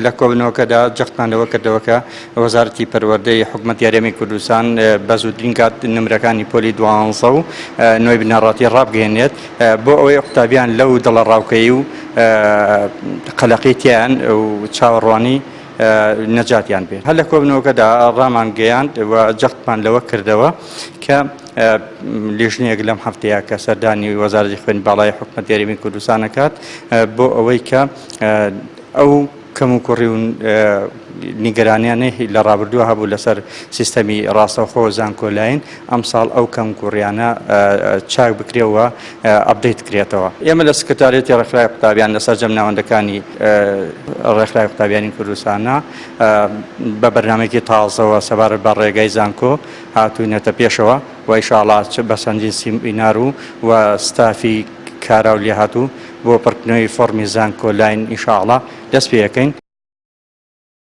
لە کۆبوونەوەکەدا جەختمان لەوە کردەوە کە وەزارەتی پەروەردەی حکومەتی هەرێمی کوردستان بە زووترین کات نمرەکانی پۆلی دوانزە و نۆی بنەڕەتی ڕابگەیەنێت بۆ ئەوەی قوتابیان لەو دڵەڕاوکێی و قەلەقی تیان و چاوەڕوانی نەجاتیان بێت. هەر لە کۆبوونەوەکەدا ڕامانگەیاند و جەختمان لەوە کردەوە کە لیژنەیەک لەم هەفتەیە کە سەردانی وەزارەتی خوێندنی باڵای حکومەتی هەرێمی کوردستان ئەکات بۆ ئەوەی کە ئەو کەموکوڕی و نیگەرانیانەی لە ڕابردووە هەبوو لەسەر سیستەمی ڕاستەوخۆ زانکۆلاین ئەمساڵ ئەو کەموکوڕیانە چاک بکرێ و update کرێتەوە. ئێمە لە سکرتاریەتی ڕێکخراوی قوتابیان لە سەرجەم ناوەندەکانی ڕێکخراوی قوتابیانی کوردستانە بە بەرنامەیەکی تازەوە سەبارەت بە ڕێگای زانکۆ هاتووینەتە پێشەوە و ئیشاڵا چ بە چەندین سیمینار و و ستافی کارا و لێهاتوو بۆ پڕکردنەوەی فۆڕمی زانکۆلاین ئیشاڵا دەست پێ ئەکەین.